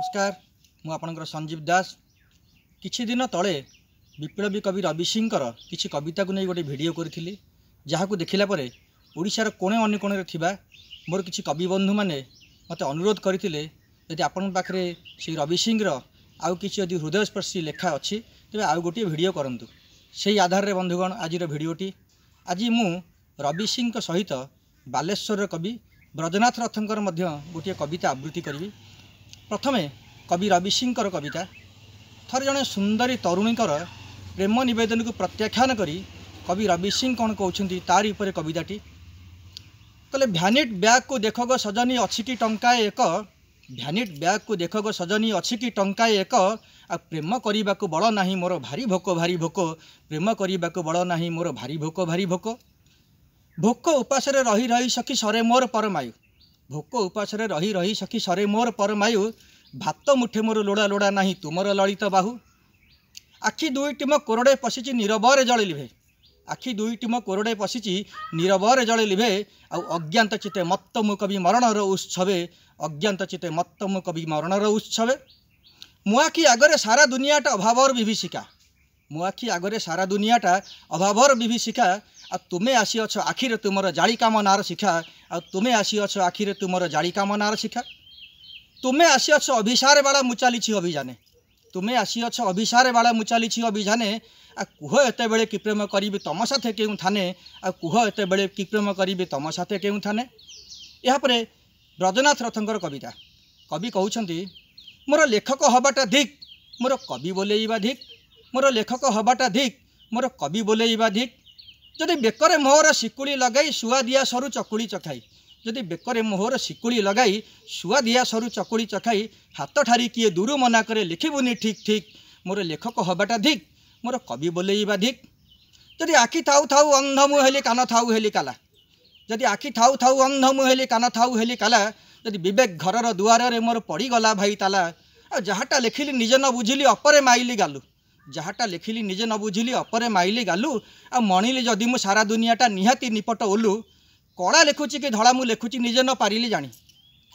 ନମସ୍କାର, ମୁଁ ଆପଣଙ୍କର ସଞ୍ଜୀବ ଦାସ। କିଛି ଦିନ ତଳେ ବିପ୍ଳବୀ କବି ରବି ସିଂଙ୍କର କିଛି କବିତାକୁ ନେଇ ଗୋଟେ ଭିଡ଼ିଓ କରିଥିଲି, ଯାହାକୁ ଦେଖିଲା ପରେ ଓଡ଼ିଶାର କୋଣେ ଅନୁକୋଣରେ ଥିବା ମୋର କିଛି କବି ବନ୍ଧୁମାନେ ମୋତେ ଅନୁରୋଧ କରିଥିଲେ, ଯଦି ଆପଣଙ୍କ ପାଖରେ ସେଇ ରବି ସିଂର ଆଉ କିଛି ଯଦି ହୃଦୟସ୍ପର୍ଶୀ ଲେଖା ଅଛି, ତେବେ ଆଉ ଗୋଟିଏ ଭିଡ଼ିଓ କରନ୍ତୁ। ସେଇ ଆଧାରରେ ବନ୍ଧୁଗଣ, ଆଜିର ଭିଡ଼ିଓଟି। ଆଜି ମୁଁ ରବି ସିଂଙ୍କ ସହିତ ବାଲେଶ୍ୱରର କବି ବ୍ରଜନାଥ ରଥଙ୍କର ମଧ୍ୟ ଗୋଟିଏ କବିତା ଆବୃତ୍ତି କରିବି। ପ୍ରଥମେ କବି ରବି ସିଂଙ୍କର କବିତା। ଥରେ ଜଣେ ସୁନ୍ଦରୀ ତରୁଣୀଙ୍କର ପ୍ରେମ ନିବେଦନକୁ ପ୍ରତ୍ୟାଖ୍ୟାନ କରି କବି ରବି ସିଂ କ'ଣ କହୁଛନ୍ତି, ତାରି ଉପରେ କବିତାଟି। କହିଲେ, ଭ୍ୟାନିଟ୍ ବ୍ୟାଗ୍କୁ ଦେଖ ଗୋ ସଜନୀ, ଅଛି କି ଟଙ୍କାଏ ଏକ? ଭ୍ୟାନିଟ୍ ବ୍ୟାଗ୍କୁ ଦେଖ ଗୋ ସଜନୀ, ଅଛି କି ଟଙ୍କାଏ ଏକ? ଆଉ ପ୍ରେମ କରିବାକୁ ବଳ ନାହିଁ ମୋର, ଭାରି ଭୋକ, ଭାରି ଭୋକ। ପ୍ରେମ କରିବାକୁ ବଳ ନାହିଁ ମୋର, ଭାରି ଭୋକ, ଭାରି ଭୋକ। ଭୋକ ଉପାସରେ ରହି ରହି ସଖୀ ସରେ ମୋର ପରମାୟୁ। ଭୋକ ଉପାସରେ ରହି ରହି ସଖୀ ସରେ ମୋର ପରମାୟୁ। ଭାତ ମୁଠେ ମୋର ଲୋଡ଼ା ଲୋଡ଼ା ନାହିଁ ତୁମର ଲଳିତ ବାହୁ। ଆଖି ଦୁଇଟି ମୋ କୋରଡ଼େ ପଶିଛି, ନିରବରେ ଜଳେ ଲିଭେ। ଆଖି ଦୁଇଟି ମୋ କୋରଡ଼େ ପଶିଛି, ନିରବରେ ଜଳେ ଲିଭେ। ଆଉ ଅଜ୍ଞାତ ଚିତେ ମତ୍ତ ମୁଁ କବି ମରଣର ଉତ୍ସବେ। ଅଜ୍ଞାତ ଚିତେ ମତ୍ତ ମୁଁ କବି ମରଣର ଉତ୍ସବେ। ମୋ ଆଖି ଆଗରେ ସାରା ଦୁନିଆଟା ଅଭାବର ବିଭୀଷିକା। ମୋ ଆଖି ଆଗରେ ସାରା ଦୁନିଆଟା ଅଭାବର ବିଭୀଷିକା। ଆଉ ତୁମେ ଆସିଅଛ, ଆଖିରେ ତୁମର ଜାଳି କାମନାର ଶିଖା। ଆଉ ତୁମେ ଆସିଅଛ, ଆଖିରେ ତୁମର ଜାଳି କାମନାର ଶିଖା। ତୁମେ ଆସିଅଛ ଅଭିସାର ବାଳା, ମୁଁ ଚାଲିଛି ଅଭିଯାନେ। ତୁମେ ଆସିଅଛ ଅଭିସାର ବାଳା, ମୁଁ ଚାଲିଛି ଅଭିଯାନେ। ଆଉ କୁହ ଏତେବେଳେ କି ପ୍ରେମ କରିବି ତମ ସାଥେ କେଉଁ ଥାନେ? ଆଉ କୁହ ଏତେବେଳେ କି ପ୍ରେମ କରିବି ତମ ସାଥେ କେଉଁ ଥାନେ? ଏହାପରେ ବ୍ରଜନାଥ ରଥଙ୍କର କବିତା। କବି କହୁଛନ୍ତି, ମୋର ଲେଖକ ହେବାଟା ଧିକ୍, ମୋର କବି ବୋଲେଇବା ଧିକ୍। ମୋର ଲେଖକ ହେବାଟା ଧିକ୍, ମୋର କବି ବୋଲେଇବା ଧିକ୍। ଯଦି ବେକରେ ମୋହର ଶିକୁଳି ଲଗାଇ ସୁଆଦିଆ ସରୁ ଚକୁଳି ଚଖାଇ, ଯଦି ବେକରେ ମୋହର ଶିକୁଳି ଲଗାଇ ସୁଆଦିଆ ସରୁ ଚକୁଳି ଚଖାଇ, ହାତ ଠାରି କିଏ ଦୂରୁ ମନା କରେ ଲେଖିବୁନି ଠିକ୍ ଠିକ୍, ମୋର ଲେଖକ ହେବାଟା ଧିକ୍, ମୋର କବି ବୋଲେଇବା ଧିକ୍। ଯଦି ଆଖି ଥାଉ ଥାଉ ଅନ୍ଧ ମୁଁ ହେଲି, କାନ ଥାଉ ହେଲି କାଲା। ଯଦି ଆଖି ଥାଉ ଥାଉ ଅନ୍ଧ ମୁଁ ହେଲି, କାନ ଥାଉ ହେଲି କାଲା। ଯଦି ବିବେକ ଘରର ଦୁଆରରେ ମୋର ପଡ଼ିଗଲା ଭାଇ ତାଲା। ଆଉ ଯାହାଟା ଲେଖିଲି ନିଜେ ନ ବୁଝିଲି, ଅପରେ ମାଇଲି ଗାଲୁ। ଯାହାଟା ଲେଖିଲି ନିଜେ ନ ବୁଝିଲି, ଅପରେ ମାଇଲି ଗାଲୁ। ଆଉ ମଣିଲି ଯଦି ମୁଁ ସାରା ଦୁନିଆଟା ନିହାତି ନିପଟ ଓଲୁ। କଳା ଲେଖୁଛି କି ଧଳା ମୁଁ ଲେଖୁଛି ନିଜେ ନ ପାରିଲି ଜାଣି।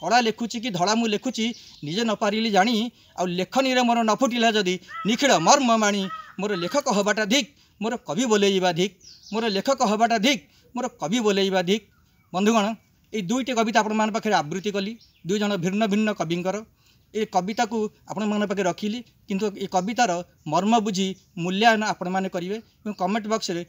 କଳା ଲେଖୁଛି କି ଧଳା ମୁଁ ଲେଖୁଛି ନିଜେ ନ ପାରିଲି ଜାଣି। ଆଉ ଲେଖନୀରେ ମୋର ନ ଫୁଟିଲା ଯଦି ନିଖିଳ ମର୍ମ ମାଣି, ମୋର ଲେଖକ ହେବାଟା ଧିକ୍, ମୋର କବି ବୋଲେଇବା ଧିକ୍। ମୋର ଲେଖକ ହେବାଟା ଧିକ୍, ମୋର କବି ବୋଲେଇବା ଧିକ୍। ବନ୍ଧୁଗଣ, ଏଇ ଦୁଇଟି କବିତା ଆପଣମାନଙ୍କ ପାଖରେ ଆବୃତ୍ତି କଲି, ଦୁଇ ଜଣ ଭିନ୍ନ ଭିନ୍ନ କବିଙ୍କର। ଏ କବିତାକୁ ଆପଣମାନଙ୍କ ପାଖରେ ରଖିଲି, କିନ୍ତୁ ଏ କବିତାର ମର୍ମ ବୁଝି ମୂଲ୍ୟାୟନ ଆପଣମାନେ କରିବେ ଏବଂ କମେଣ୍ଟ ବକ୍ସରେ